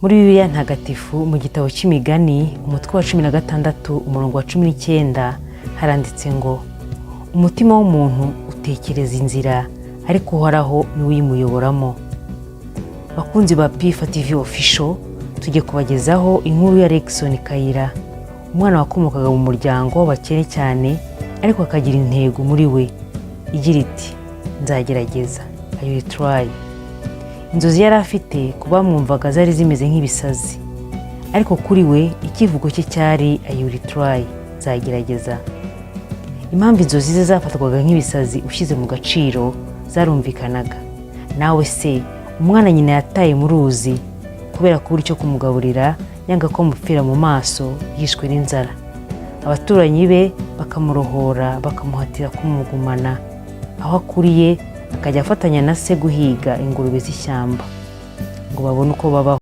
Muri Bibiliya Ntagatifu, mu gitabo cy'Imigani, umutwe wa 16, umurongo wa 19, haranditse ngo: "Umutima w'umuntu utekereza inzira, ariko Uhoraho niwe uyimuyoboramo." Bakunzi ba Pifa TV Official, tujye kubagezaho inkuru ya Legson Kayira, umwana wakomokaga mu muryango w'abakene cyane, ariko akagira intego muri we igira iti: "Nzagerageza, I will try." Inzozi yari afite ku bamwumvaga zari zimeze nk'ibisazi, ariko kuri we icyivugo cye cyari "I will try", nzagerageza. Impamvu inzozi ze zafatwaga nk'ibisazi ushyize mu gaciro zarumvikanaga. Nawe se, umwana nyina yataye mu ruzi kubera kubura icyo kumugaburira, yanga ko amupfira mu maso yishwe n'inzara, abaturanyi be bakamurohora, bakamuhatira kumugumana, aho akuriye akajya afatanya na se guhiga ingurube z'ishyamba ngo babone uko babaho.